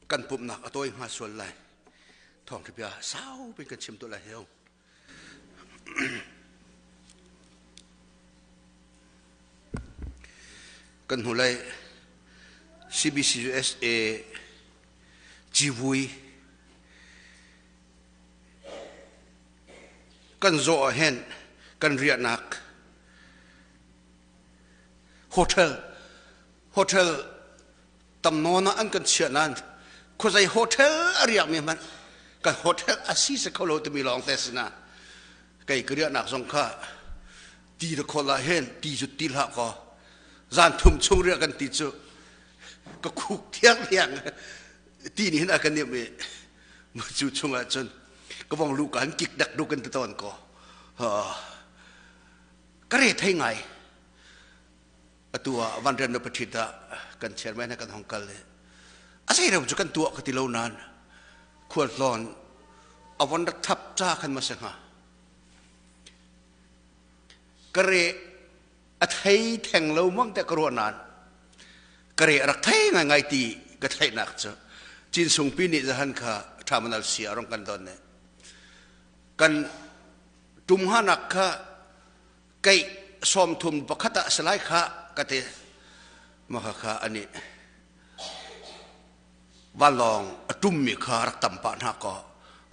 Kan pumhnak a tawi hnga sual lai. Thawngṭha bia sau pin kan chim tu lai heo. Kan hnulei CBCUSA civui kan zawh ah hin kan riahnak hotel hotel tam nawn ah an kan chiah nain khuazei hotel a riakmi hmanh kan hotel a si se kho lo timi lawng te si na kei ka riahnak zong kha ti da khol ah hin ti cu ti hlah kaw zan thum chung riah kan ti cu ka khuk thiang thiang ti nih hin a kan niam i cu chungah cun ka vong lu ka han kik dak duk in ti tawn ko ka re thei ngai atu ah van rian na pathit ah kan chairman he kan hong kal i a zei rem cu kan tuah ka ti lo nain khual tlawn a von rak thap ca khan ma si hnga ka re a thei theng lo mang te ka ruah nain ka re a rak thei ngai ngai ti ka theihnak cu cin sungpi nih zahan kha terminal si a rong kan don ne kan tumhanak kha keih sawmthum pakhat ah salai kha ka ti maka kha ani vanlawng a tummi kha rak tam pah hna kaw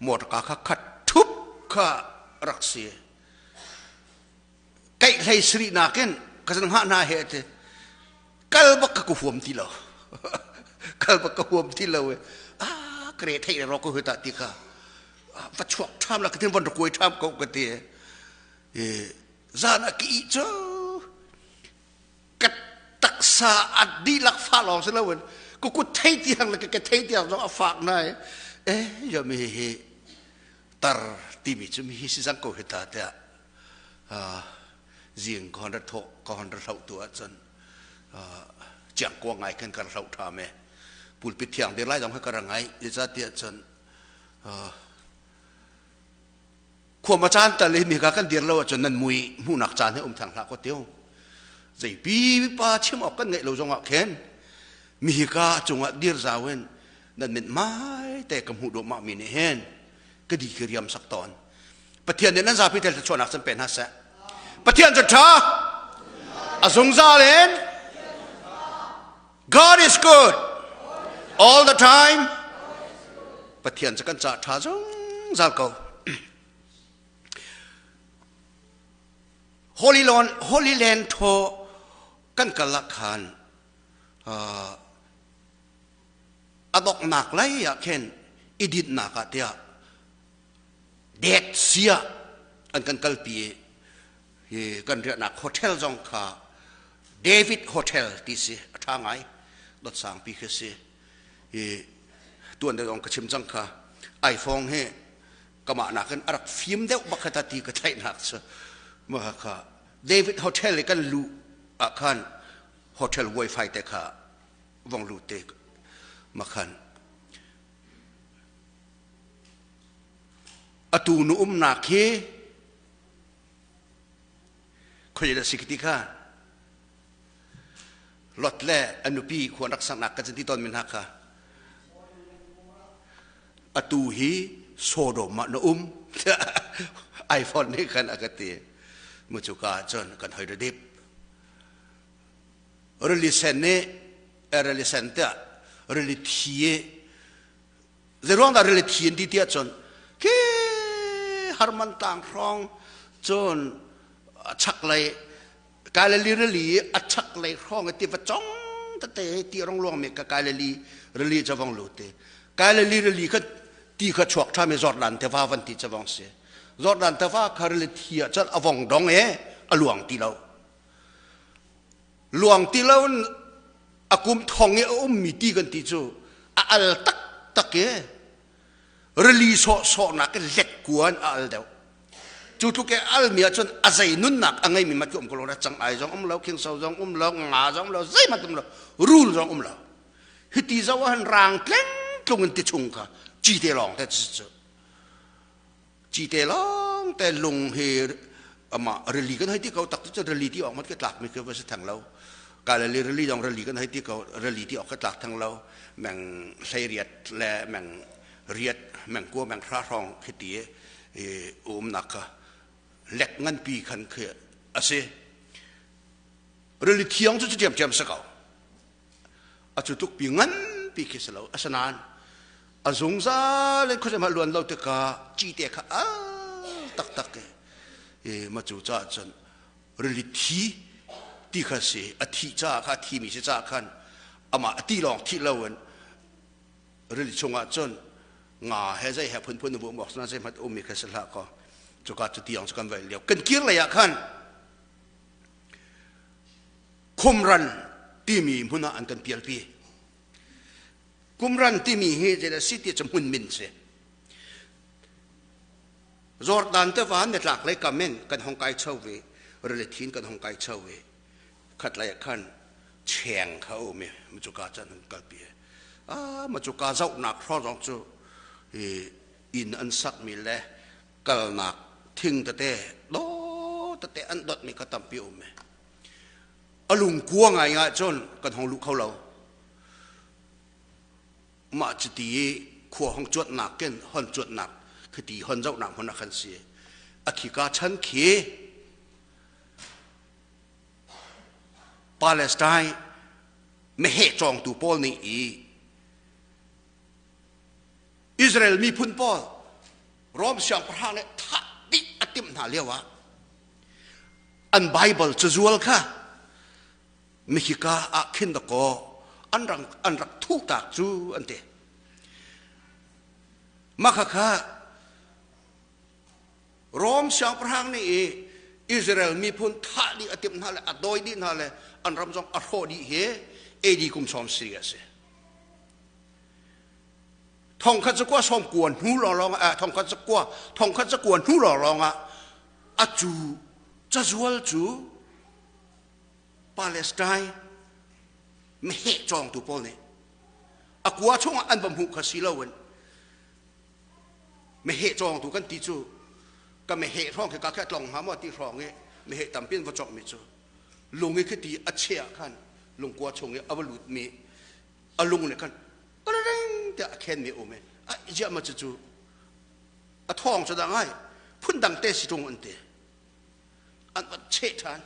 motorka kha khat thup kha rak si keih hlei sri nakin ka zan hngah hna he ti kal bak ka ku huam ti lo kal bak ka huam ti lo ah ka re thei ro ko huta ti kha va chuak ṭham la ka tin von kuai ṭham ko ka ti zan a ki cu ka taksa a dihlak fa lawng si loin ka kut thei tiang le ka thei tiang zong a fak nai eh yo mi hi tar timi cu mi hi si zang ko hi ta tiah zing ka hon ra thawh ka hon ra hloh tu ahcun chiang kuang ngai khan ka ra hloh ṭha me pulpit thiang dir lai zong kha ka ra ngai zeicahtiah cun Khuama caan tal i mika kan dir lo ahcun nan mui hmuhnak caan hi um thang hlah ko tiu. Zeipi pa chim awk kan ngeih lo zongah khin mihika cungah dir zau in nan mithmai te ka hmuh duahmah mi nih hin ka di ki riam sak tawn. Pathian nih nan zapi tel thluachuahnak can pe hna seh. Pathian cu ṭha a zungzal in God is good all the time. Pathian cu kan ca ṭha zungzal ko. Holy Land, Holy Land thaw kan kal ah khan a doknak lei ah khin i dinhnak ah tiah det sia an kan kalpi i kan riahnak hotel zong kha David Hotel ti si a ṭha ngai dot sangpi khi si i tuan deuh zong ka chim cang kha iPhone hi kamah nakin a rak fim deuh bak kha ti ka theihnak cu ma kha David Hotel i kan luh ah khan hotel wifi te kha vong lut te ma khan atu nu umnak hi Khoi dah si ti kha Lot le a nupi khua rak saknak ka ti tawn mi hna kha atu hi Sodom ah na um iPhone nih khan a ka ti mu cu ka cun kan hoi dip rili sen nih rili sen tiah rili thi Zeiruang dah rili thi an ti tiah cun khi Harman tlang hrawng cun chaklei Galilee rili a chaklei hrawng i tiva cong tete ti rong luang mi ka Galilee rili ca vong lut ti Galilee rili kha ti kha chuak ṭha mi Jordan tiva van ti ca vong si Jordan tiva kha rili thi ah cun a vong dong e a luang ti lo luang ti lo in a kum thong i a ummi ti kan ti cu a al taktak i rili sawhsawhnak in let kuan a al deuh cu tluk i almi ahcun a zei nunnak a ngeimi mat um ko lo cang ai zong um lo khingso zong um lo nga zong um lo zeihmanh um lo rul zong um lo hiti zo ah hin rang tleng tlung in ti chung kha cite lawng te cu cite lawng te lung hi amah rili kan hei ti ko tak cu rili ti awk mat ke tlak mi ke va si theng lo. Galilee rili dong rili kan hei ti ko, rili ti awk ka tlak theng lo. Meng 18 le meng riat, meng kua, meng hra hrawng khi ti i umnak kha lek nganpi khan khi a si. Rili thiang cu ṭhiamṭhiam si ko. A cu tluk pi nganpi khi si lo. Asinain a zungzal in khuazei hmanh luan lo tikah cite kha al taktak i ma cu caah cun rili thi ti kha si a thih caah kha a thimi si caah khan amah a ti lawng thih loin rili chungah cun nga he zei he phunphun na um awk na zeihmanh ummi kha si hlah kaw cuka cu tiang cu kan vai lio kan kir lei ah khan Qumran timi hmun ah an kan pialpi. Qumran timi hi zeidah si ti cu hmun min si. Jordan tiva nitlak lei kam in kan hong kai cho ve, rili thin kan hong kai cho ve. Khat lei ah khan cheng kha um i macuka cun an kalpi. Ah macuka zohnak hrawng zong cu inn an sakmi le kalnak thing tete dawt tete an dotmi kha tampi um i a lungkua ngai ah cun kan hong luh kho lo. Mah cuti i khua hong cuanhnak kin hon cuanhnak khiti hon zohnak hmun ah khan si. A khika chan khi Palestine meheh cawngtu pawl nih i Israel miphun pawl Rom siangpahrang nih thah dih a timh hna lio ah an Bible cazual kha Mihika ah khin dakaw an rak an rak thuhtak cu an ti. Mah khakha Rom siangpahrang nih i Israel miphun thah dih a timh hna le a dawi dih hna le an ram zong a hrawh dih hi AD kum sawm si a si. Thongkhat zakua sawm kua hnu lawnglawng ah thongkhat zakua thongkhat zakua hnu lawnglawng ah a cu cazual cu Palestine meheh cawngtu pawl nih a kua chungah an va hmuh kha si loin meheh cawngtu kan ti cu ka meheh hrawng khi ka khi a tlong hnga maw ti hrawng i meheh tampi an va cawkmi cu lung i khiti a cheh ah khan lungkua chung i a va lutmi a lung nih khan ring tiah a khenmi a um i a ziah ma cucu a thawng cu dah ngai phundang te si ṭung an ti an va cheh ṭhan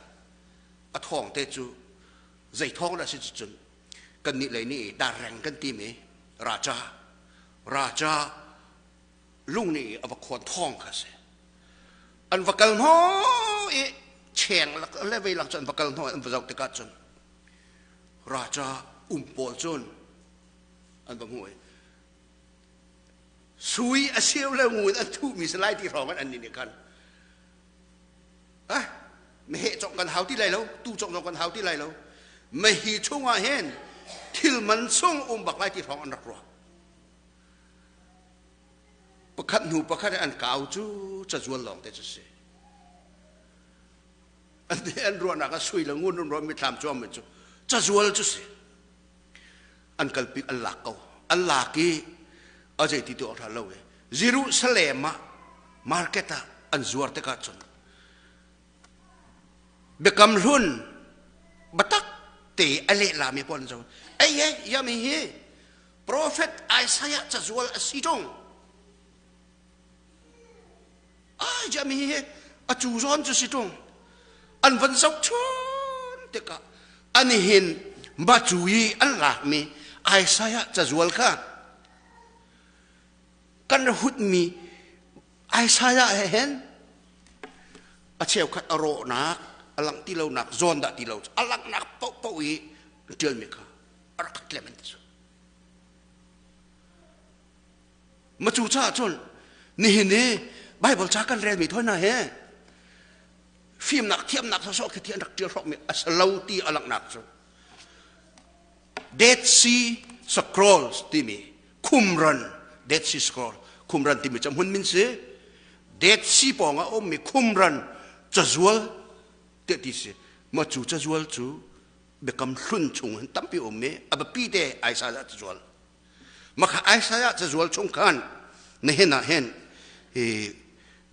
a thawng te cu zei thawng dah si cun kannih lei nih darreng kan timi raja raja lung nih a va khawn thawng kha si an va kal hnawh i cheng lak le vei lak cu an va kal hnawh an va zoh tikah cun raja um pawl cun an va hmuh i sui a seu le ngun an thuhmi si lai ti hrawng an nih nih khan ah meheh cawk kan hau ti lai lo tu cawk zong kan hau ti lai lo mehi chungah hin thil man sung um bak lai ti hrawng an rak ruah pakhat hnu pakhat an kau cu cazual lawng te cu si an an ruahnak ah sui le ngun an ruah mithlam cuam cu cazual cu si an kalpi an lak ko an lak i a zei ti tu awk lo e Jerusalem ah market ah an zuar tikah cun biakam hlun batak te a lehlami pawl an zo ei he yami hi prophet Isaiah cazual a si ṭung ai jami hi a cu zawn cu si ṭung an van zoh chun tikah an hin macu i an lakmi Isaiah cazual kha kan hutmi Isaiah he hin a cheukhat a rawhnak a langh ti lonak zawn dah ti lo a langhnak paohpaoh i ṭialmi kha a rak khat lem an ti cu Ma cu caah cun nihin i Bible ca kan relmi thawi hna he fimnak thiamnak sawsawh khi thi an rak ṭial hrawkmi a si lo ti a langhnak cu Dead Sea Scrolls timi Qumran Dead Sea Scroll Qumran timi cu hmun min si Dead Sea pawng ah ummi Qumran cazual tiah ti si ma cu cazual cu biakam hlun chung hin tampi ummi a biapi te Isaiah cazual Makha Isaiah cazual chung khan nihin ah hin hi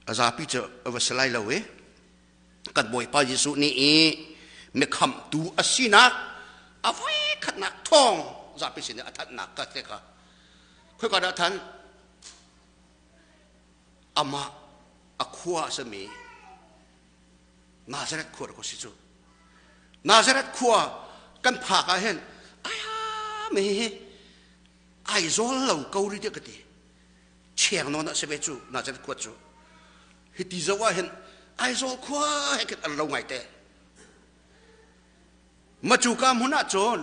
a zapi cu a va si lai lo i kan Bawipa Jesuh nih i mikhamhtu a sinak A voi khatnak thawng zapi sin i a thanhnak ka te kha khoika dah than? Amah a khua a simi Nazareth khua ko si cu. Nazareth khua kan phak ah hin aya me hi Aizawl lo ko ri tiah ka ti. Cheng nawn ah si ve cu Nazareth khua cu. Hi ti zoh ah hin Aizawl khua he khin an lo ngai te. Macuka hmun ah cun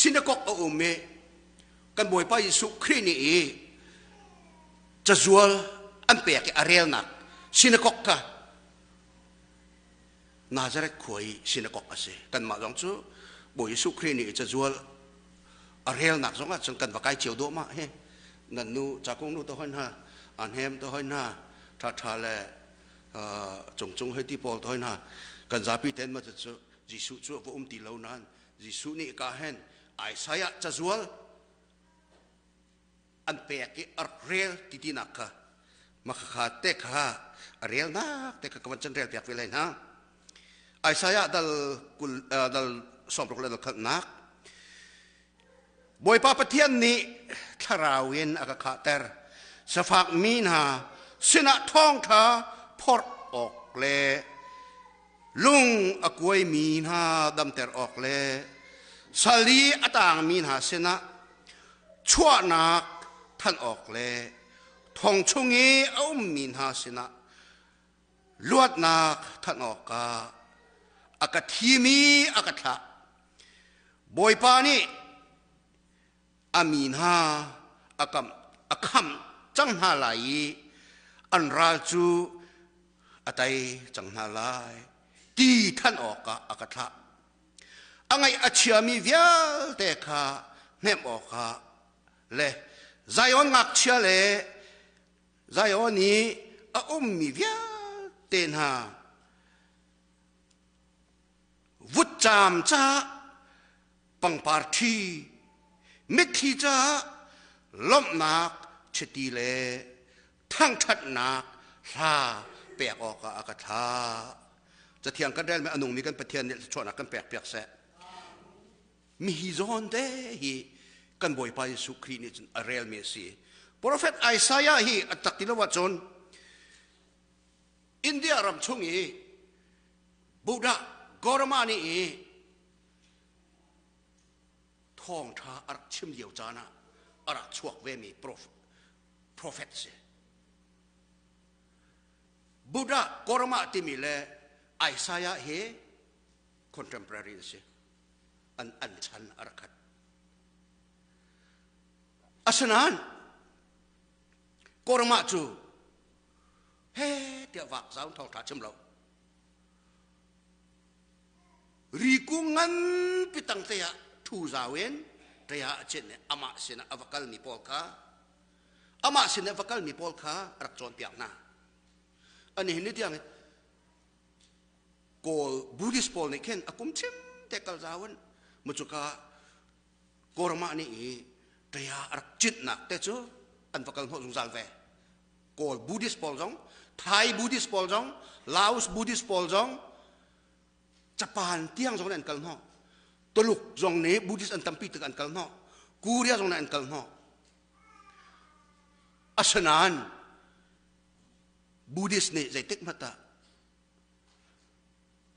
sinakok a um i kan Bawipa Jesuh Khrih nih i cazual an pek i a relnak sinakok kha Nazareth khua i sinakok a si. Kanmah zong cu Bawi Jesuh Khrih nih i cazual a relnak zong ah cun kan va kai cio dawhmah hi. Nan nu cakung nu to hoi hna, an hem to hoi hna, ṭhaṭha le cungcung hei ti pawl to hoi hna. Kan zapi ten ma cu Jesuh cu a va um ti lo nain Jesuh nih ka hen Isaiah cazual an pek i a rel ti tinak kha makhakha te kha a relnak te kha ka van can rel piak ve lai hna. Isaiah dal kul dal sawmruk le dal khatnak Bawipa Pathian nih thlarau in a ka khahter safak mi hna sinah thawngṭha phorh awk le lung a kuaimi hna damter awk le sal i a tangmi hna sinah chuahnak thanh awk le thong chung i a ummi hna sinah luatnak thanh awkah a ka thim i a ka thlah. Bawipa nih a mi hna a kam a khamh cang hna lai i an ral cu a tei cang hna lai ti thanh awkah a ka thlah. A ngaih a chiami vialte kha hnemh awkah le Zion ngakchia le Zion i a ummi vialte hna vutcaam caah pangpar ṭhi, mitthli caah lawmhnak chiti le thangṭhatnak hla pek awkah a ka thlah. Cathiang kan relmi a nungmi kan Pathian nih thluachuahnak kan pek piak seh. Mihi zawn te hi kan Bawipa Jesuh Khrih nih cun a relmi a si. Profet Isaiah hi a tak ti lo ahcun India ram chung i Buddha Gautama nih i thawngṭha a rak chim lio caan ah a rak chuak vemi prophet si. Buddha Gautama timi le Isaiah hi contemporary an si. An an chan a rak khat. Asinain Gautama cu he tiah vak zau thawngṭha chim lo. Rikung nganpi tang te ah ṭhu zau in ṭe ah a cin i amah sinah a va kalmi pawl kha amah sin a va kalmi pawl kha a rak cawnpiak hna. Ani hin ni tiang Kawl Buddhist pawl nih khin a kum chim te kal zau in mucuka Kawlram nih i ṭaya a rak citnak te cu an va kal hnawh zungzal ve. Kawl Buddhist pawl zong, Thai Buddhist pawl zong, Laos Buddhist pawl zong, Japan tiang zong nih an kal hnawh. Tuluk zong nih Buddhist an tampi tik an kal hnawh. Korea zong nih an kal hnawh. Asinain Buddhist nih zeitik hmanh ah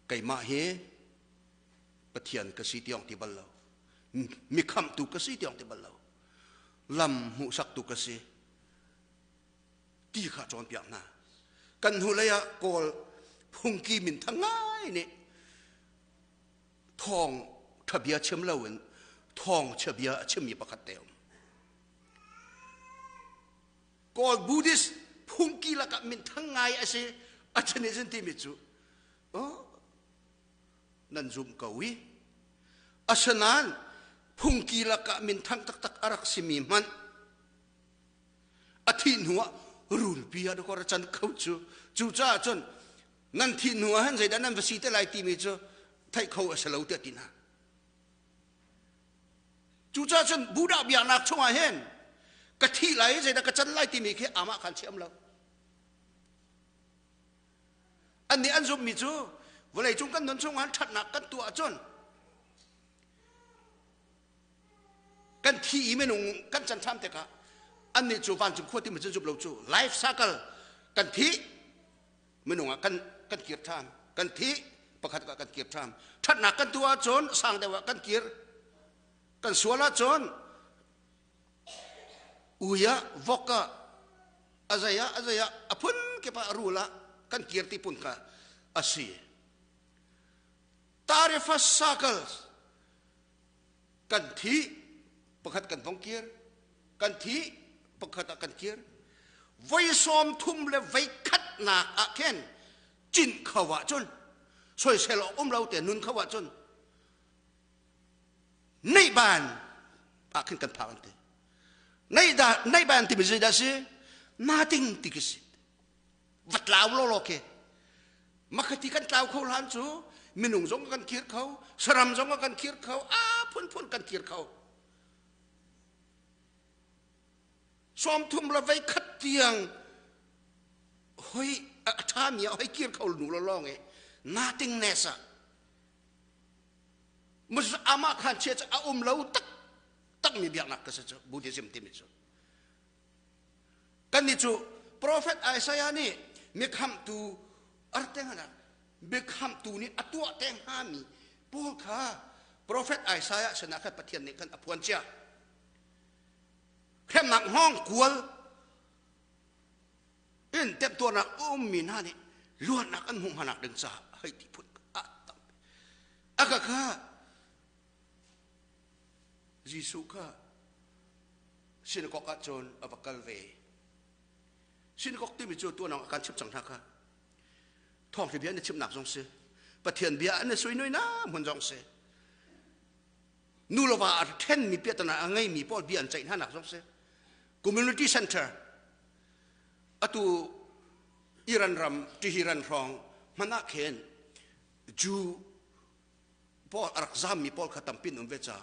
keimah hi Pathian ka si tiang ti bal lo. Mi khamhtu ka si tiang ti bal lo. Lam hmuhsaktu ka si. Ti kha cawnpiak hna. Kan hnulei ah Kawl phungki minthang ngai nih thawng ṭha bia chim loin thawng chia bia a chimmi pakhat te um. Kawl Buddhist phungki lakah minthang ngai a si a chen in timi cu oh, nan zum ko i asinain phungki lakah minthang taktak a rak simi hmanh a thih hnuah rulpi ah dawkor a can kho cu cucaah cun nan thih hnu ah hin zeidah nan va si te lai timi cu theih kho a si lo tiah ti hna cucaah cun Buddha biaknak chungah hin ka thih lai zeidah ka can lai timi khi amah khan chiam lo annih an zumhmi cu vawleicung kan nun chungah ṭhatnak kan tuah ahcun. Kan thi i minung kan can ṭhan tikah annih cu vancung khua timi cu zumh lo cu life cycle kan thi minung ah kan kan kir ṭhan kan thi pakhat ah kan kir ṭhan ṭhatnak kan tuah ahcun sang deuh ah kan kir kan sual ahcun ui ah vok ah a zei ah a zei ah a phun kip ah a rul ah kan kir ti phun kha a si tarifa circles kan thi pakhat kan vong kir kan thi pakhat ah kan kir voi sawm thum le voi khatnak ah khin cin kho ah cun soisel um lo te nun kho ah cun neihban ah khin kan phak an ti neihban timi zeidah si nothing ti khi si va tlau lawlaw khi makhati kan tlau kho hlan cu minung zong kan kir kho saram zong kan kir kho a phunphun kan kir kho 30 le vei khat tiang hoi a ṭhami ah hoi kir kho nu lawng i nothingness ah amah khan chia cu a um lo tak takmi biaknak ka si cu Buddhism timi cu kannih cu prophet Isaiah nih mikhamhtu artengana mikhamhtu nih a tuah te hngami pawl kha prophet Isaiah sinah khan Pathian nih khan a phuan cia hremnak hngawng kual in temtuarnak a ummi hna nih luatnak an hmuh hnanak ding caah hei ti phun a tam aka kha Jesuh kha sinakok ah cun a va kal ve sinakok timi cu tuan a kan chimh cang hna kha thawngṭha bia an i chimhnak zong si Pathian bia an i suinui na hmun zong si nu le va a ṭhenmi piahtana a ngeimi pawl bia an ceih hna nak zong si community center atu Iran ram Tehran hrawng hmanh ah khin Jew pawl a rak zammi pawl kha tampi an um ve caah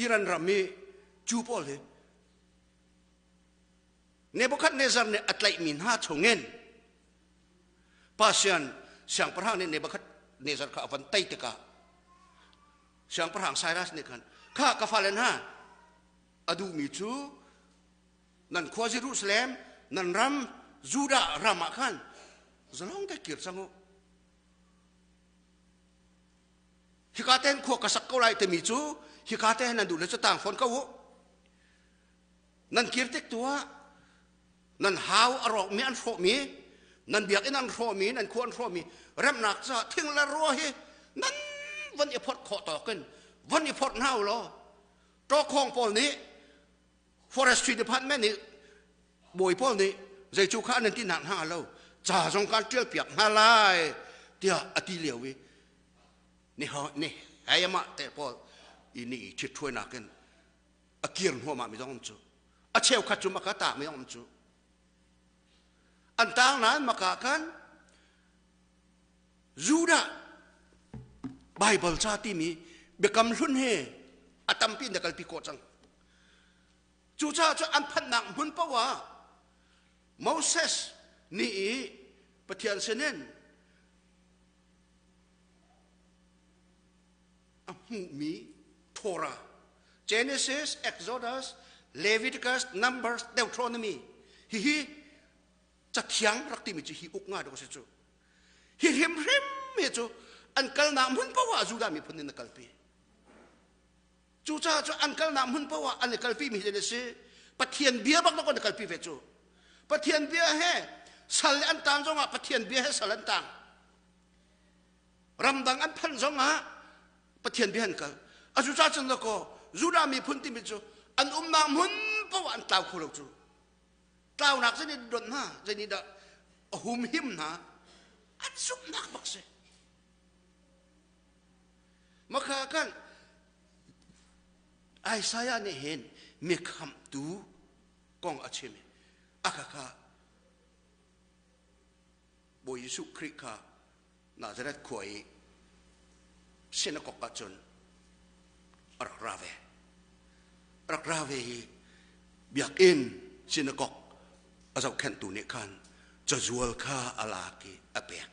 Iran ram i Jew pawl hi Nebuchadnezzar nih a tlaihmi hna chungin Persian siangpahrang nih Nebuchadnezzar kha a van tei tikah siangpahrang Cyrus nih khan kha ka fale hna a duhmi cu nan khua Jerusalem nan ram Judah ram ah khan zalong te kir cang u hika ten khua ka sak ko lai timi cu hika te nan duh le cu tang fawn ko u nan kir tik tu ah nan hau a rawkmi an hrawhmi nan biakinn an hrawhmi nan khua an hrawhmi remnak caah thing le rua hi nan van i phorh khawh tawk in van i phorh hna u law ṭawkhawng pawl nih forestry department nih bawi pawl nih zei cu kha nan ti nak hna lo ca zong kan ṭial piak hna lai tiah a ti lio i ni ni hei amah te pawl i ni i ṭhitṭhuainak in a kir hnuahmah mi zong um cu a cheukhat cu maka tak mi um cu an tang nain maka khan Judah Bible ca timi biakam hlun he a tampi in kalpi khawh cang cucaah cu an phanhnak hmun paoh ah Moses nih i Pathian sinin a hmuhmi Torah Genesis, Exodus, Leviticus, Numbers, Deuteronomy hihi cathiang rak timi cu hi uk nga dawh si cu hi hrimhrim hi cu an kalnak hmun paoh ah Judah miphun in a kalpi cucaah cu an kalnak hmun paoh ah an i kalpi mi hi a si Pathian bia bak an i kalpi ve cu Pathian bia he sal an tang zongah Pathian bia he sal an tang ramdang an phanh zongah Pathian bia an kal a cu ca cun kaw Judah miphun timi cu an umnak hmun paoh an tlau kho lo cu tlaunak zei nih donh hna zei nih dah a humhim hna an zumhnak bak si makha kan Isaiah nih hin mi khamhtu kong a chim a khakha Bawi Jesuh Khrih kha Nazareth khua i sinakok ah cun a rak ra ve. A rak ra ve i biakinn sinakok a zohkhenhtu nih khan cazual kha a lak i a pek.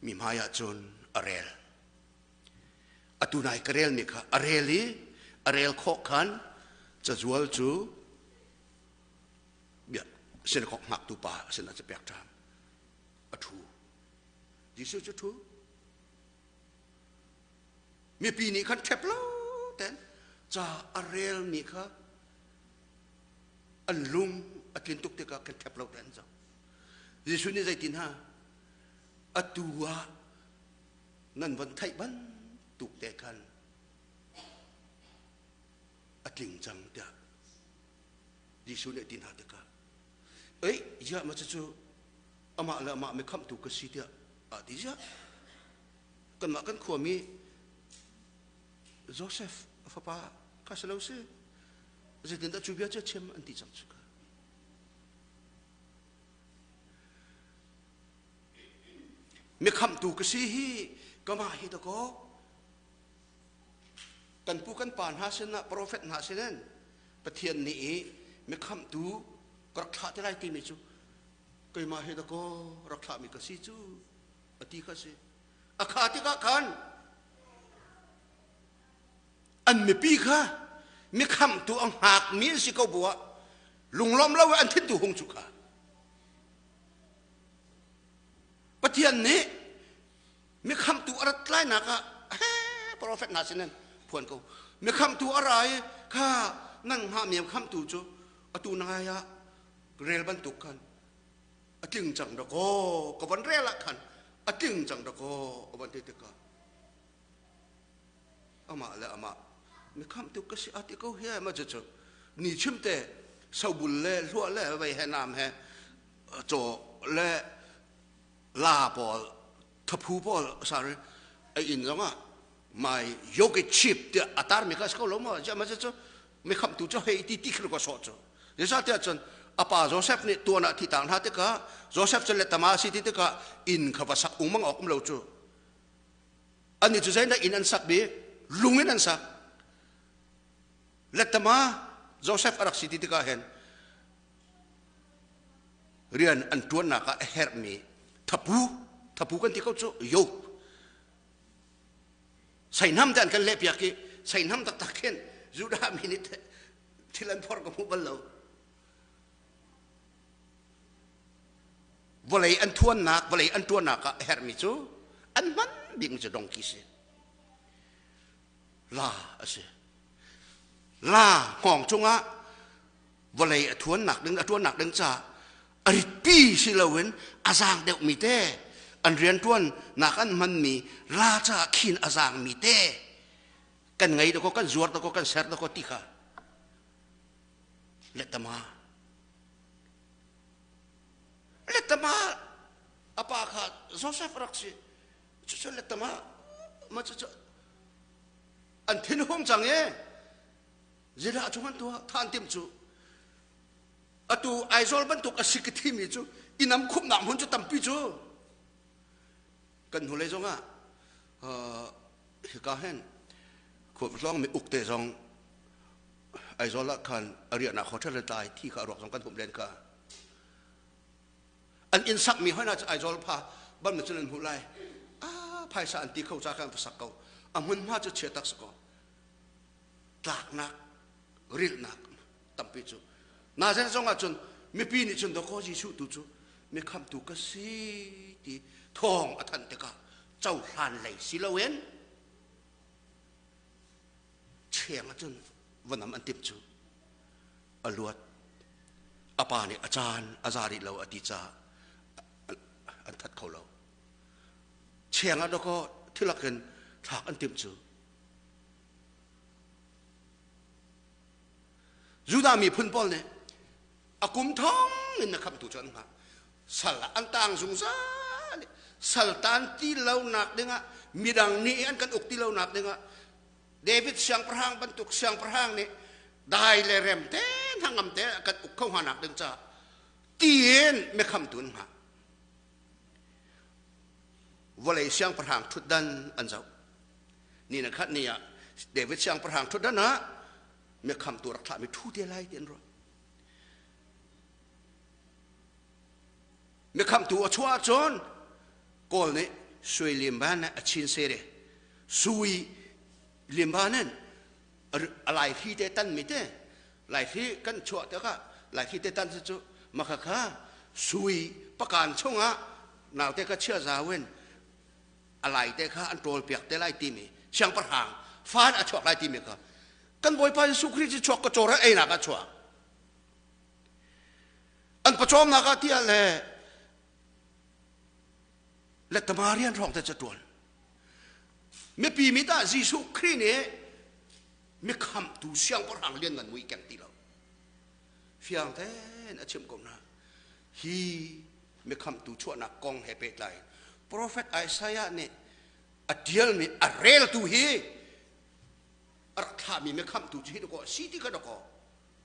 Mi hmai ah cun a rel. Atu nai ka relmi kha a rel i A rel khawh khan cazual cu bia sinakok hngaktu pa sinah cu pek ṭhan. A ṭhu. Jesuh cu ṭhu. Mipi nih khan ṭhep lo ten ca a relmi kha an lung a tlin tuk tikah kan ṭhep lo ten zoh. Jesuh nih zeitin ha atu ah nan von theih bantuk te khan a tling cang tiah Jesuh nih a ti hna tikah ei ziah ma cucu amah le amah mikhamhtu ka si tiah aa ti ziah kanmah kan khuami Joseph a fapa kha si lo si zeitindah cu bia cu a chim an ti cang cu Mikhamhtu ka si hi kamah hi dakaw kan pu kan pa hna sinah profet hna sinin Pathian nih i mikhamhtu ka rak thlah te lai timi cu keimah hi dakaw rak thlahmi ka si cu a ti kha si. A kha tikah khan an mipi kha mikhamhtu a hngakmi an si ko bu ah lunglawm lo an thintu hung cu kha Pathian nih mikhamhtu a rat lainak ah he profet hna sin in phuan ko mikhamhtu a ra i kha nan hngahmi khamhtu cu atu nai ah rel bantuk khan a tling cang dakaw ka van rel ah khan a tling cang dakaw a van ti tikah amah le amah mikhamhtu ka si a ti ko hi ma cu ni chim te sobul le hluah le vei he nam he caw le la pawl thaphu pawl sar a inn zongah my yogi chip tiah a tar mi kha si ko lo maw ma cu mi khamhtu cu hei ti ti khin ko sawh cu zeicahtiah cun a pa Joseph nih tuan ah thi tang hna tikah Joseph cu le tama si ti tikah inn kha va sak ungmang awk um lo cu Annih cu zeidah inn an sak bik? Lung in an sak. Lettama Joseph a rak si ti tikah hin rian an ṭuannak ah a herhmi thapu thapu kan ti ko cu yoke seihnam te an kan lehpiak i seihnam taktak khin Judah mi nih thil an phorh ka hmu bal lo. Vawlei an thuannak, vawlei an tuannak ah a herhmi cu an hman bikmi cu dongki si. La a si. La hngawng cungah vawlei a thuannak ding, a tuannak ding ca a ritpi si loin a zaang deuhmi te an riantuan nak an hmanmi la ca khin a zaangmi te kan ngei dakaw kan zuar dakaw kan ser dakaw ti kha lettama Lettama a pa kha Joseph rak si. Cucu lettama ma cucu an thin hung cang e. Zilah chung an tuah than tim cu atu Aizawl bantuk a si ka thimi cu inam khumnak hmun cu tampi cu kan hnulei zongah hika hen khuahlawng mi uk te zong Aizawl ah khan a riahnak hotel le tlai thi kha a ruak zong kan humh len kha. An inn sakmi hoi na cu Aizawl pha ban cun an hmuh lai. Ah phaisa an ti kho ca khan sak ko. A hmunhma cu chia tak ko. Tlaknak, rilhnak tampi cu. Nazen zong ah cun mipi nih cun dawkaw Jesuh tu cu mi khamtu ka si ti thawng a thanh tikah cohlan lei si loin Cheng ah cun vanam an timh cu a luat. A pa nih a caan a za rih lo a ti caah an that kho lo. Cheng ah dawkaw thilak in thlak an timh cu. Judah miphun pawl nih a kum thong in na khamtu cu an hngah. Sal ah an tang zungzal i sal tan ti lonak dingah midang nih an kan uk ti lonak dingah David siangpahrang bantuk siangpahrang nih dai le rem te hnangam te kan uk kho hnga nak ding ca tiin mikhamtu an hngah. Vawlei siangpahrang ṭhutdan an zoh. Ni na khat ni ah David siangpahrang ṭhutdan ah mikhamtu rak thlahmi ṭhu te lai ti an ruah. Mikhamtu a chuah ahcun Kawl nih sui limban a chin sere sui limban in A laihri te tan mi te laihri kan chuah tikah laihri te tan cu maka kha sui pakan chungah naute kha chia zau in a lai te kha an ṭawl piak te lai timi siangpahrang fa a chuak lai timi kha kan Bawipa Jesuh Khrih cu chuak ka cawr einak ah chuak an pawcawmnak ah tiah le le Tamarian hrawng te cu ṭuan mipi mit ah Jesuh Khrih nih mikhamtu siangpahrang lianngan mui keng ti lo fiang tein a chimh ko hna hi mikhamtu chuahnak kong he pehtlai profet Isaiah nih a ṭialmi a reltu hi a rak thlahmi mikhamtu cu hi dakaw a si ti kha dakaw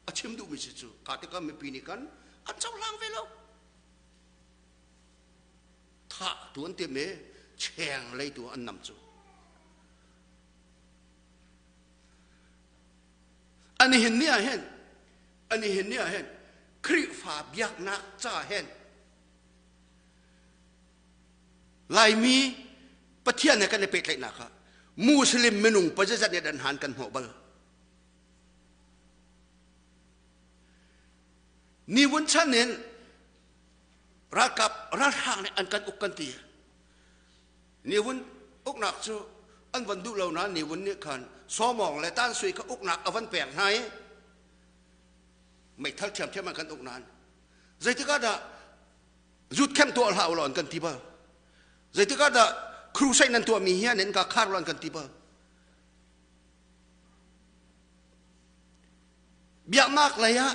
a chim duhmi si cu ka tikah mipi nih kan an cohlang ve lo thah tu an tim i cheng lei tu an nam cu ani hin ni ah hin ani hin ni ah hin Khrihfa biaknak ca hin Laimi Pathian he kan i pehtlaihnak ah Muslim minung pazazat nih dan han kan hnawh bal. Ni vun chan in ralkap ralhrang nih an kan uk kan ti. Ni vun uknak cu an van duh lo nain Ni Vun nih khan Sawmawng le Tan Sui kha uknak a van pek hna i meithal ṭhiamṭhiam an kan uk nain zeitik ah dah zut khem tuah hlah ulaw an kan ti bal zeitik ah dah crusade nan tuahmi hi an ka khar ulaw an kan ti bal biaknak lei ah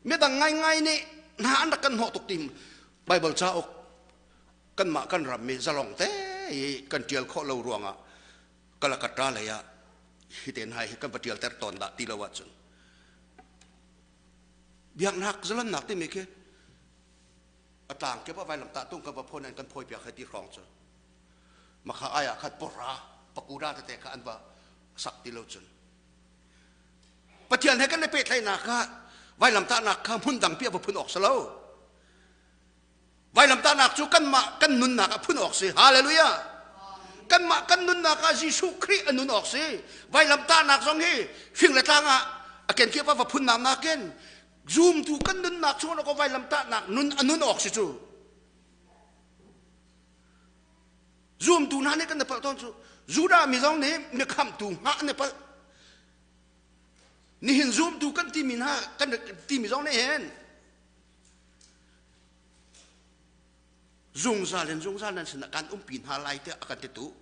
midang ngaingai nih hna an rak kan hnawh tuk tim Bible cauk kanmah kan ram mi zalong te i kan ṭial khawh lo ruangah Kalakata lei ah hi te hna hi kan va ṭialter tawn dah ti lo ahcun biaknak zalonnak timi khi a tlang kip ah vailamtah tung kan va phone an kan phawi piak hei ti hrawng cu makha ai ah khat pora pakura tete kha an va sak ti lo cun Pathian he kan i pehtlaihnak ah vailamtahnak kha hmun dang pi a va phun awk si lo Vailamtahnak cu kanmah kan nunnak ah phun awk si. Hallelujah. Kanmah kan nunnak ah Jesuh Khrih a nun awk si. Vailamtahnak zong hi fing le tlang ah a kenkip ah va phunnak nakin zumtu kan nunnak chung ko vailamtahnak nun a nun awk si cu. Zumtu hna nih kan i palh tawn cu. Judah mi zong nih mi khamhtu hngah an i palh. Nihin zumtu kan timi hna kan timi zong nih hin Zungzal in zungzal nan sinah kan umpi hna lai tiah a kan titu.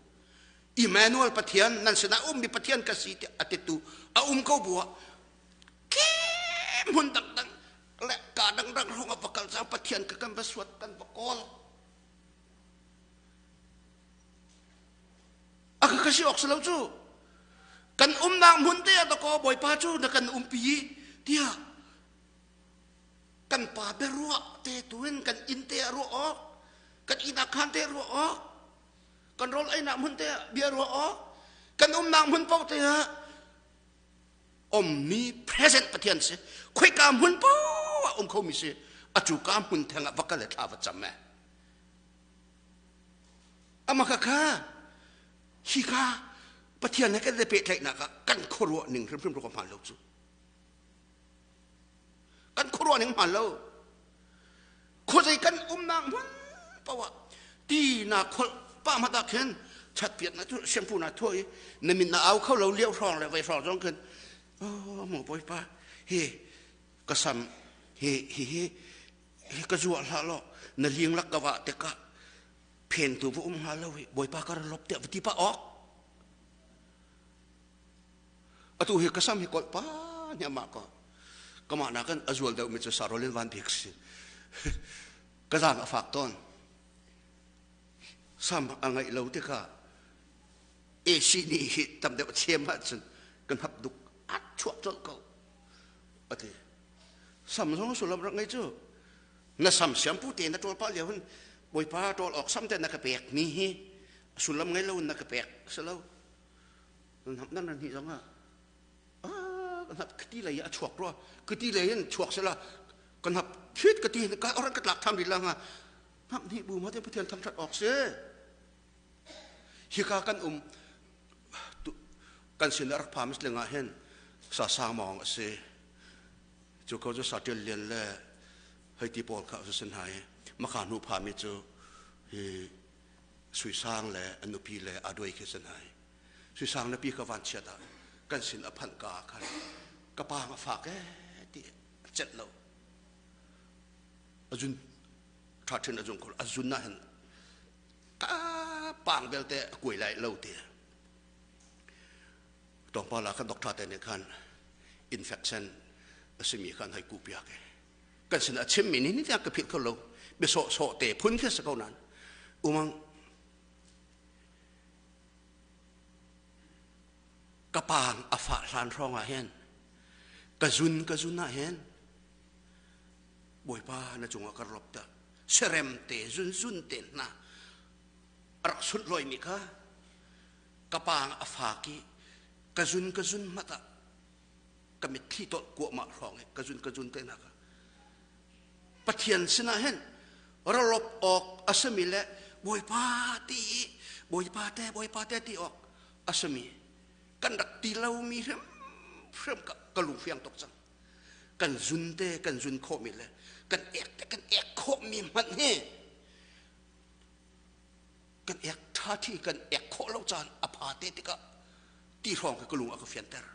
Emmanuel Pathian nan sinah ummi Pathian ka si tiah a titu a um ko bu ah hmun dangdang le ka dangdang hrawng ah va kal cang Pathian ka kan va suat kan va kawl. A ka ka si awk si lo cu. Kan umnak hmun te ah dakaw Bawipa cu na kan umpi tiah kan pa biaruah te tu in kan inn te ah ruah awk kan ihnak khaan te ruah awk kan rawl einak hmun te ah bia ruah awk kan umnak hmun paoh te ah omni present pathian si khoika hmun paoh ah um khomi si acu ka hmun theng ah va kal le thla va cam e ama kha kha hi ka pathian he kan le pehtlaihnak ah kan khuaruah ning hrimhrim ru ka hmaan lo cu Kan khuaruah ning hmaan lo. Khuazei kan umnak hmun paoh ah ti na kholh pah hmat ah khin chatpiat na siampu na thuah i na min na au kho lo lio hrawng le vei hrawng zong khin oh maw bawipa hi ka sam hi hi hi hi ka zuah hlah law na ling lak ka vah tikah phentu va um hnga lo hi bawipa ka ra lop tiah va ti pah awk Atu hi ka sam hi kolh pa hniahmah ko. Kamah nakin a zual deuhmi cu sarolin van bik si. Ka zaang a fak tawn. Sam a ngeih lo tikah AC nih hi tam deuh chem ahcun kan hap duk a chuah colh ko. Ati. Sam zong sullam rak ngei cu. Na sam siampu te na ṭawl pah lio hin Bawipa ṭawl awk sam te na ka pek mi hi sullam ngei lo in na ka pek si lo. Nan nan hnih zong ah kati lei a chuak rua kati lei in chuak sela kan hap thit kati ka oran ka tlak tham rih la nga hap hnih bu ma te pathian thangthat awk si. Hika kan um kan sin rak phamis lengah hin sa sang mawng a si. Cu ko cu sa ṭial lian le hei ti pawl kha a sin hna i maka hnu phami cu hi Suisang le a nupi le a duai khi sin hai. Suisang nupi ka van chiat ah kan sin a phanh ka ah khan ka pa a fak ee ti a celh lo. A zun ṭha ṭhin a zung ko a zun ah hin ka pang belte a kuai lai lo ti. Tlawmpal ah kan doctor te nih khan infection a simi khan hei kuh piak i kan sin a chimmi nih ni tiang ka philh kho lo bia sawhsawh te phun khi si ko nain umang ka paang a fah hlan hrawng ah hin ka zun ka zun ah hin bawipa na cungah ka rop ta serem te zun zun te hna rak sunhlawimi mi kha ka paang a fak i ka zun ka zun hmat ah ka mitthli tawlh kuahmah hrawng i ka zun ka zun te nak ah Pathian sinah hin ralop awk a simi le Bawipa ti i Bawipa te Bawipa te ti awk a simi kan rak ti lomi hrimhrim ka, ka lung fiang tuk cang kan zun te kan zun khawhmi le kan ek te kan ek khawhmi hmanh hi kan ek ṭha thi kan ek khawh lo caan a pha te tikah ti hrawng ka lung a ka fianter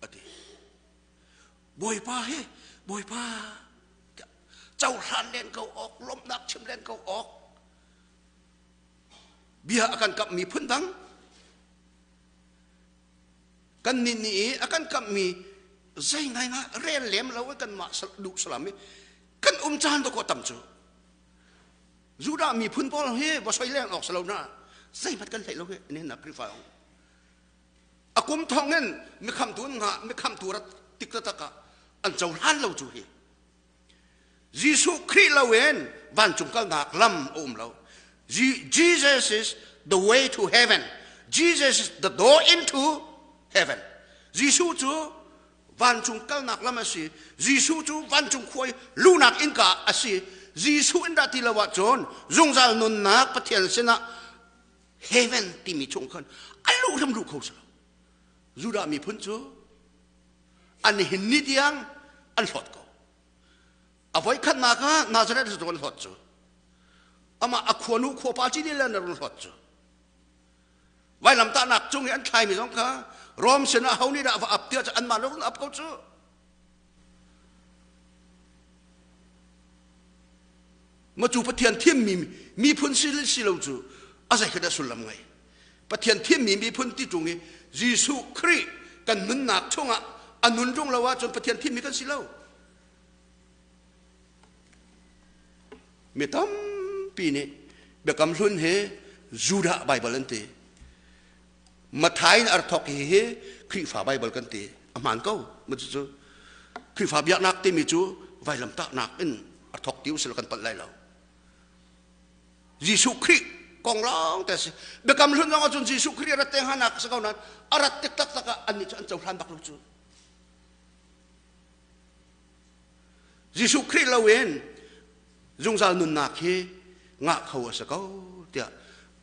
a ti bawipa hi bawipa cohlan len ko awk lawmhnak chim len ko awk bia a kan kamhmi phun dang kan nih nih i a kan kamhmi zei ngai ngai rel lem lo kan mah duh salam i kan um caan dawkaw tam cu Judah miphun pawl hi va soi leng awk si lo na zeihmanh kan hlei lo hi ni na Khrihfa a kum thong in mikhamtu nga mikhamtu rat tik tak ah an cohlan lo cu hi Jesuh Khrih lo in vancung kalnak lam a um lo Jesus is the way to heaven Jesus is the door into heaven Jesuh cu vancung kalnak lam a si Jesuh cu vancung khua i luhnak innka a si Jesuh in dah ti lo ahcun zungzal nunnak Pathian sinah heaven timi chung khan a luh hrim luh kho si lo Judah miphun cu an hin ni tiang an hlawt ko a voi khatnak ah Nazareth cu an hlawt cu amah a khuanu khuapa ci le na run hlawt cu Vailamtahnak cung i an thlaimi zong kha Rom sinah ho nih dah va ap tiah anmah lung ap ko cu. Ma cu Pathian thimmi miphun si si lo cu a zei kha dah sullam ngei. Pathian thimmi miphun ti ṭung i Jesuh Khrih kan nunnak chungah a nun ṭung lo ahcun Pathian thimmi kan si lo. Mi tampi nih Biakam Hlun hi Judah Baibal an ti. Matthai in a thok hi hi Khrihfa Baibal kan ti. A hmaan ko. Ma cucu Khrihfa biaknak timi cu vailamtahnak in a thok ti usila kan palh lai lo. Jesuh Khrih kong lawng te si. Biakam Hlun zong ahcun Jesuh Khrih a rat te hnganak a si ko nain a rat tik taktak ah annih cu an cohlan bak lo cu. Jesuh Khrih loin zungzal nunnak hi ngah kho a si ko tiah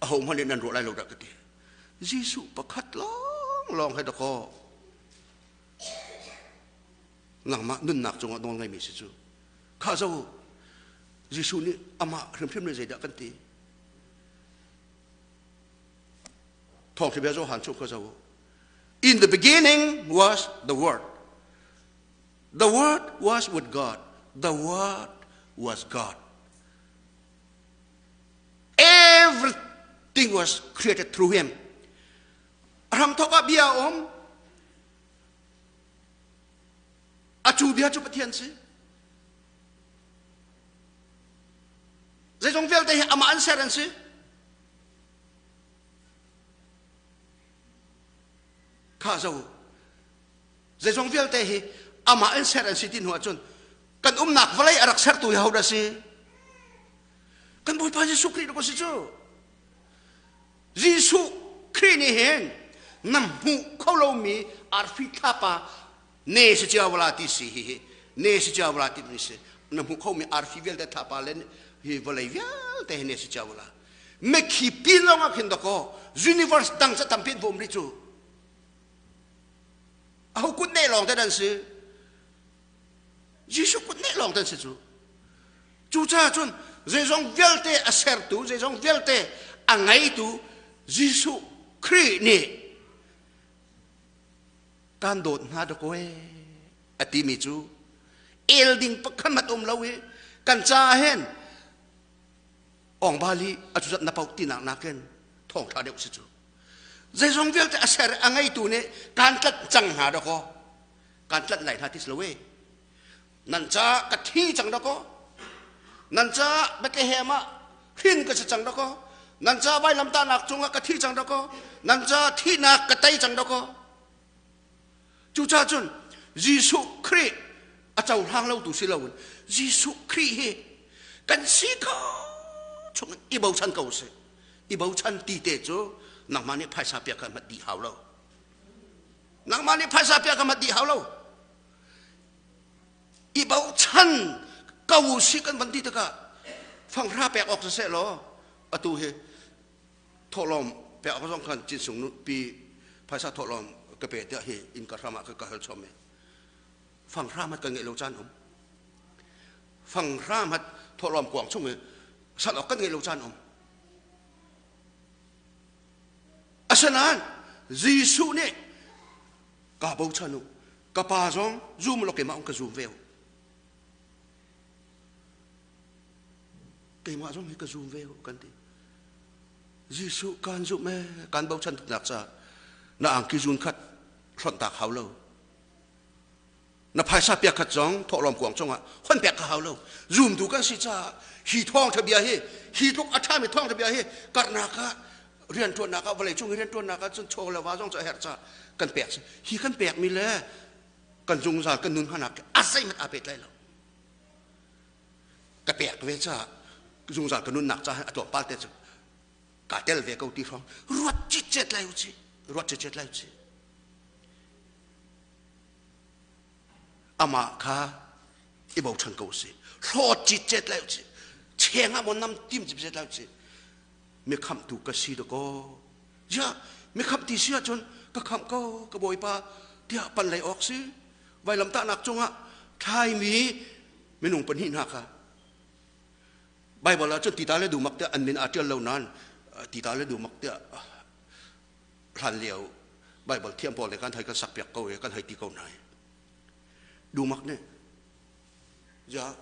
ahohmanh nih nan ruah lai lo dah ka ti. Jesuh pakhat lawnglawng he dakaw nangmah nunnak cungah nawl ngeimi si cu. Kha zo Jesuh nih amah hrimhrim nih zeidah kan ti? Thawngṭha bia Johan chung kha zo. In the beginning was the Word. The Word was with God. The Word was God. Everything was created through him. Hramthok ah bia a um. A cu bia cu Pathian si. Zeizong vialte hi amah an ser an si. Kha zo Zeizong vialte hi amah in ser an si ti hnu ahcun kan umnak vawlei a rak sertu hi hodah si? Kan Bawipa Jesuh Khrih ko si cu. Jesuh Khrih nih hin na hmuh kho lomi arfi thlapa ne si cia wala ti si hi hi ne si cia wala ti mi si na hmuh khomi arfi vialte thlapa le hi vawlei vialte hi ne si cia wala. Mekhi pin lawng ah khin dakaw universe dang ca tampi an va um rih cu. Aho kut neh lawng te dan si. Jesuh kut neh lawng te an si cu. Cucaah cun zeizong vialte a sertu, zeizong vialte a ngeitu Jesuh Khrih nih kan dawt hna dakaw ee a timi cu el ding pakhat um lo i kan caah hin ong bali a cuzat na pauk tinak nakin thawngṭha deuh si cu. Zeizong vialte a ser a ngeitu nih kan tlanh cang hna dakaw kan tlanh lai hna ti si lo e. Nan caah ka thi cang dakaw. Nan caah Bethlehem ah hrin ka si cang dakaw. Nan caah vailamtahnak cungah ka thi cang dakaw. Nan caah thihnak ka tei cang dakaw. Cucaah cun Jesuh Khrih a cohlang lotu si loin Jesuh Khrih hi kan si kho chung i bochan ko sih. I bochan ti te cu nangmah nih phaisa piak kha mat dih hau lo. Nangmah nih phaisa piak kha mat dih hau lo. I bochan ko si kan van ti tikah fanghra pek awk siseh law atu hi thawhlawm pek awk zong khan cinsung pi phaisa thawhlawm ka pe tiah hi inn ka hram ah ka hal chom i fanghra mat kan ngeih lo caan um fanghra mat thawhlawm kuang chung i sal awk kan ngeih lo caan um. Asinain Jesuh nih ka bochan u, ka pa zong zum law keimah ka zum ve u, keimah zong hi ka zum ve u kan ti. Jesuh kan zumh ee, kan bochan tuknak ca na angki zun khat hlonh tak hau lo, na phaisa piak khat zong thawhlawm kuang cungah hon pek ka hau lo. Zumtu kan si caah hi thawngtha bia hi, hi tluk a ṭhami thawngtha bia hi karhnak ah, rianṭuannak ah, vawlei cung i rianṭuannak ah cun chaw le va zong cu a herh caah kan pek si. Hi kan pekmi le kan zungzal kan nun hmanak a zeihmanh aa pehtlai lo. Ka pek ve caah zungzal ka nunnak caah a tlawmpal te cu kaa tel ve ko ti hrawng ruat citcet lai u ci, ruat citcet lai u ci. Amah kha i bochan ko si, hlawt citcet lai si, cheng ah maw nam tim citcet lai si. Mi khamhtu ka si dakaw ya, mi khamh ti si ahcun ka khamh ko ka bawipa tiah pan lei awk si. Vailamtahnak cungah thlaimi minung pahnih hna kha Bible ah cun tita le dumak tiah an min aa ṭial lo nain tita le dumak tiah hlan lio Bible thiam pawl nih kan hei kan sak piak ko i kan hei ti ko hna i dumak nih ja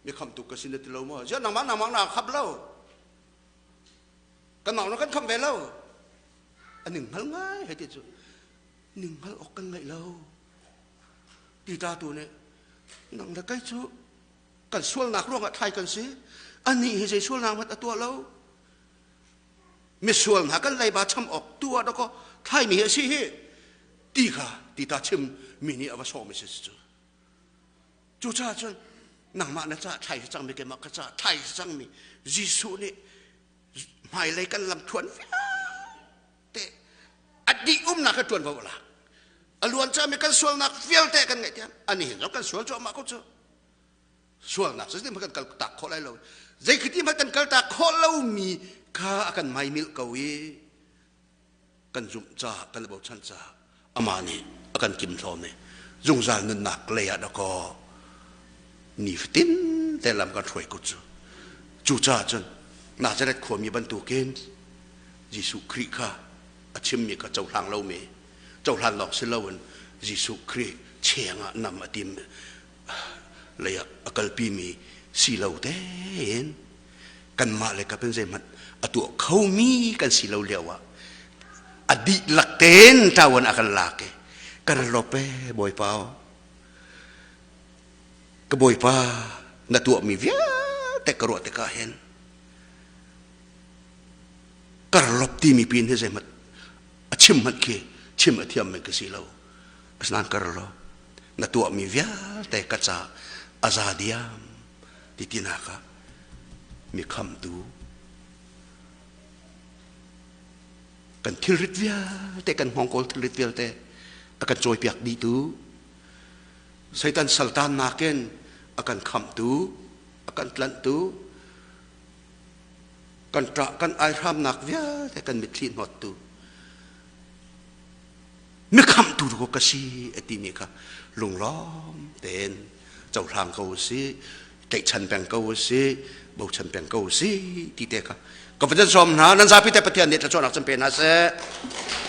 mi khamtu ka si na ti lo maw? Ja, nangmah nangmah na khap lo, kan mah kan kham ve lo. A ning hngal ngai hei ti cu ning hngal awk kan ngaih lo. Tita tu nih nang le kai cu kan sualnak ruangah thlai kan si, anih hi zei sualnak hmanh a tuah lo, misual hna kan leiba cham awk tu ah dakaw thlaimi hi a si hi ti kha ti ta chim mi nih a va sawmi si cu. Cucaah cun nangmah na ca thlai si cangmi, keimah ka ca thlai si cangmi Jesuh nih hmailei kan lam thuan vialte a dih umnak ka ṭuanvo a lak. A luan cami kan sualnak vialte kan ngaihthiam. Ani hin zong kan sual cuahmah ko cu. Sualnak cu zeitin kan kal tak khawh lai lo, zeikhiti hmanh kan kal tak khawh lomi kha a kan maimilh ko i kan zumh caah, kan i bochan caah amah nih a kan kimhlawm i zungzal nunnak lei ah dakaw nifatin te lam kan hruai ko cu. Cucaah cun Nazareth khuami bantukin Jesuh Khrih kha a chimmi kha cohlang lomi, cohlan lawng si loin Jesuh Khrih cheng ah nam a tim lei ah a kalpimi si lo tein kanmah le kap in zeihmanh a tuah khomi kan si lo lio ah a dihlak tein ṭawan a kan lak i kan lop e Bawipa, ka Bawipa, na tuahmi vialte ka ruah tikah hin kar lop timi pin hi zeihmanh a chim hmanh khi chim a thiam men ka si lo. Asinain kar lo na tuahmi vialte ka ca a za diam ti tinak ah mi khamtu kan thilrit vialte, kan hngawngkawl thilrit vialte a kan cawipiak dihtu, Satan saltan nakin a kan khamhtu, a kan tlanhtu. Kan ṭah kan aihramnak vialte kan mitthli hnawttu mikhamhtu ko ka si a timi kha lunglawm tein cohlang ko si tlaihchan peng ko si bochan peng ko si ti te kha ka van sawm hna. Nan zapi te Pathian nih thluachuahnak chan pe hna seh.